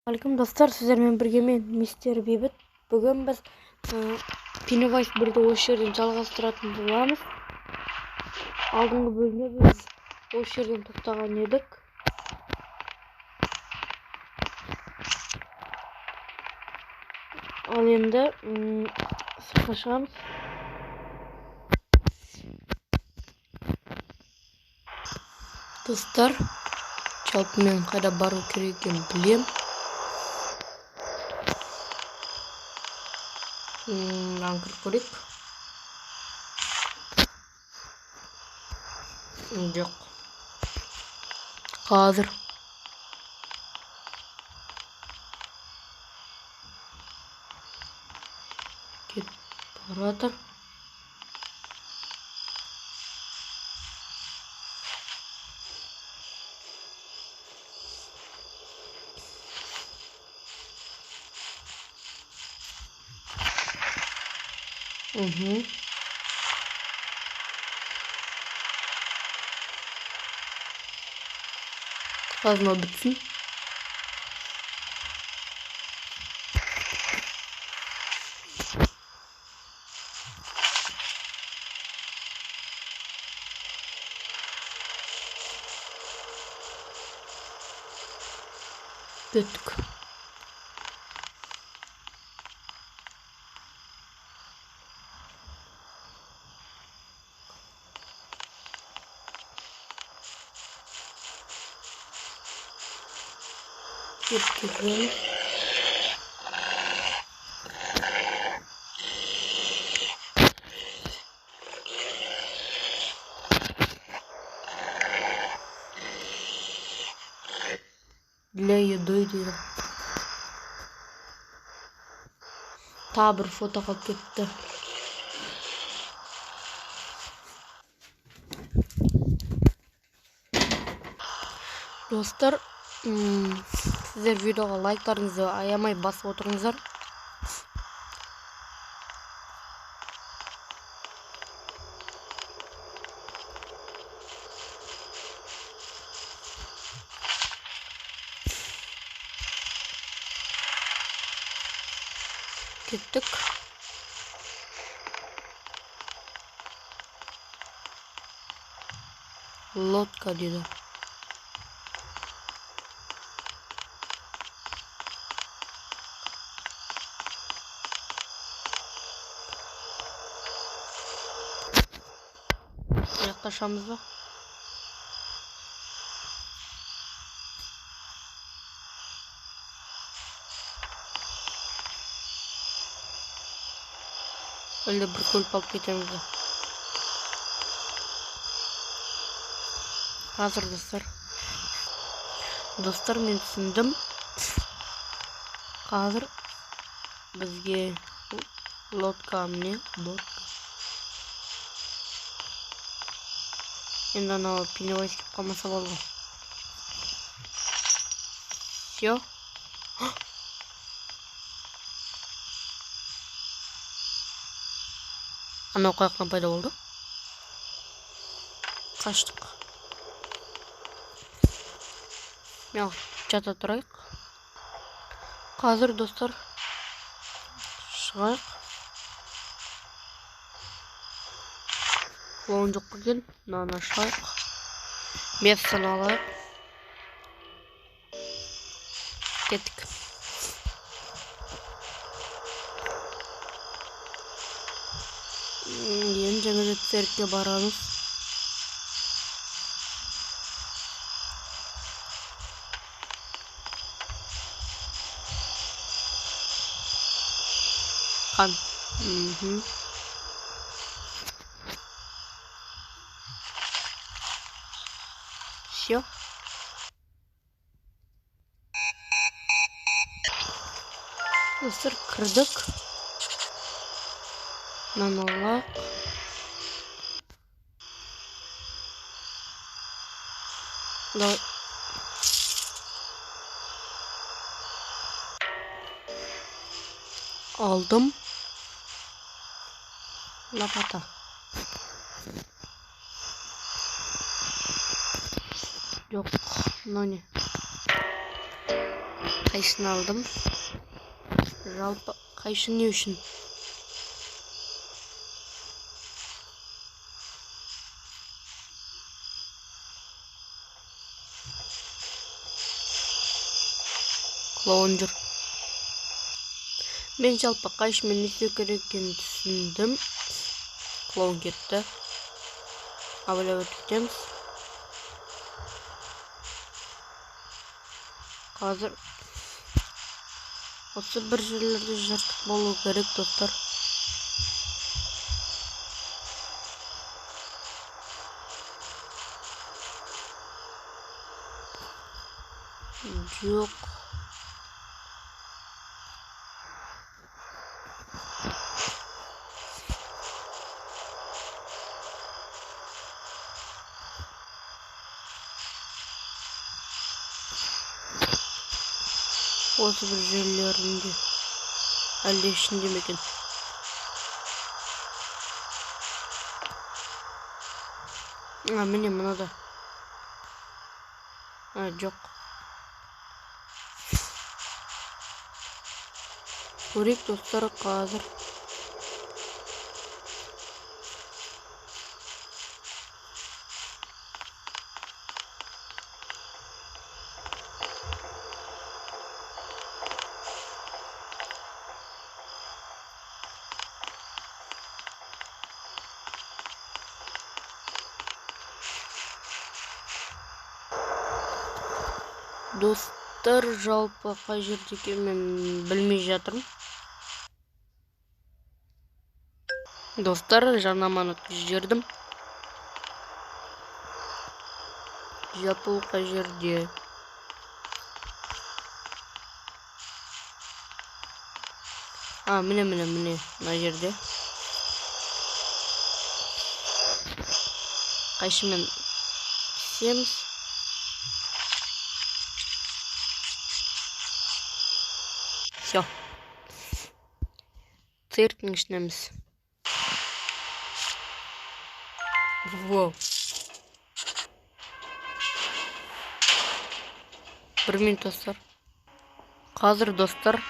Алейкум достар, сіздермен бірге мен мистер Бейбіт. Бүгін біз Pennywise 1-ді осы жерден жалғастыратын боламыз. Алдыңғы бөлімде біз осы жерден тоқтаған едік. Ал енді сыртқа шығамыз. Достар, жалпы мен қайда бару керек екенін білем. Мынаны кіріп көрейік. Жоқ. Қазір. Кетіп баратыр. Угу. Қазір мынау бітсін. Біттік. Кеткіземіз. Для еды дейді. Тағы бір фото қалып кетті. Достар, сіздер видеоға лайктарыңызды аямай басып отырыңыздар. Кеттік. Лодка дейді. Жақташамыз ба? Әлде бір көлік алып кетеміз бе? Қазір достар. Достар, мен түсіндім. Қазір бізге лодка, міне лодка. Енді анау Pennywise келіп қалмаса болды. Все. Анау қаяқтан пайда болды? Қаштық. Мяу, жата тұрайық. Қазір достар шығайық. Клоун жоқ екен. Мынаны ашайық. Мессаны алайық. Кеттік. Енді жаңа де циркке барамыз. Қан. Все. Достар, кірдік. Мынаны алайық. Давай. Алдым. Лопата. Жоқ, мынау не? Қайшыны алдым. Жалпы қайшы не үшін? Клоун жүр. Мен жалпы қайшымен не істеу керек екенін түсіндім. Клоун кетті. Абайлап өтіп кетеміз. Қазір осы бір жерлерде жыртық болу керек, достар. Жоқ. Осы бір жерлерінде. Әлде ішінде ме екен? А, міне мынада. А, жоқ. Көрейік, достар, қазір. Достар, жалпы қай жерде екенін мен білмей жатырмын. Достар, жарнаманы өткізіп жібердім. Жалпы ол қай жерде? А, міне, міне, міне, мына жерде. Қайшымен кесеміз. Все. Цирктің ішінеміз. Воу. Бір минут, достар. Қазір, достар.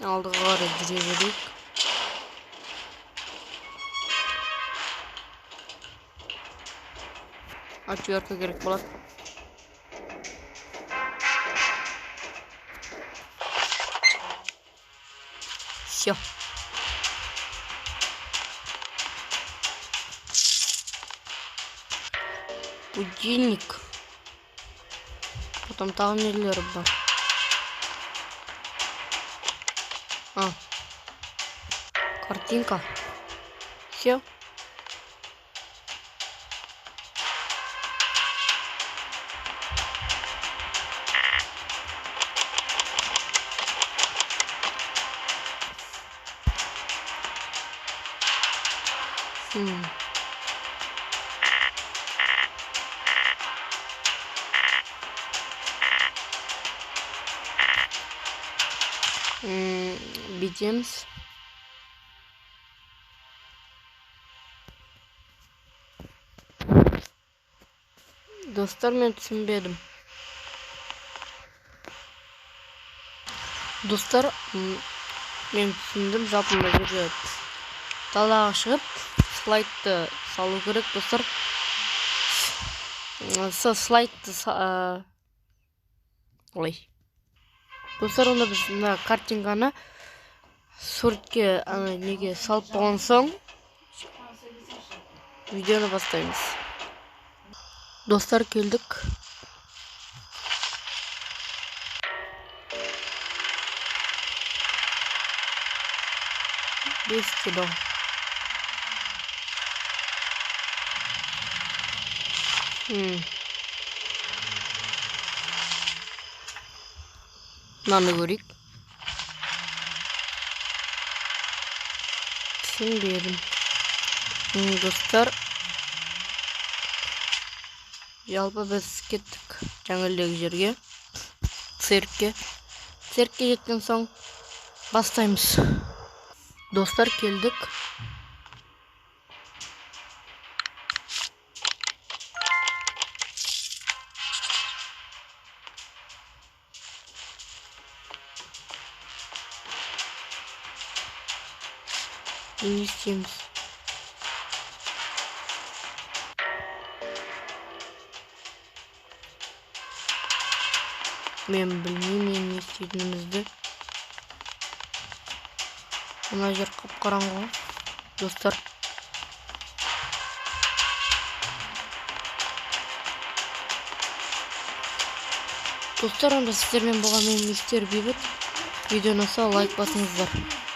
Алдыға қарай жүре берейік. Отвертка керек болады. Все. Будильник. Потом тағы нелер бар. А. Картинка. Все. Бүйтеміз. Достар, мен түсінбедім. Достар, мен түсіндім. Жалпы мына жерде далаға шығып слайдты салу керек, достар. Сол слайдты ой. Достар, онда біз мына картинканы суретке, ана неге салып болған соң видеоны бастаймыз. Достар, келдік. 5 кило. Мынаны көрейік. Түсінбедім. Достар, жалпы біз кеттік жаңағыдегі жерге, циркке. Циркке жеткен соң бастаймыз. Достар, келдік. Не істейміз? Мен білмеймін енді не істейтінімізді. Мына жер қап-қараңғы ғой, достар. Достар, онда сіздермен болған мен мистер Бейбіт. Видео ұнаса лайк басыңыздар.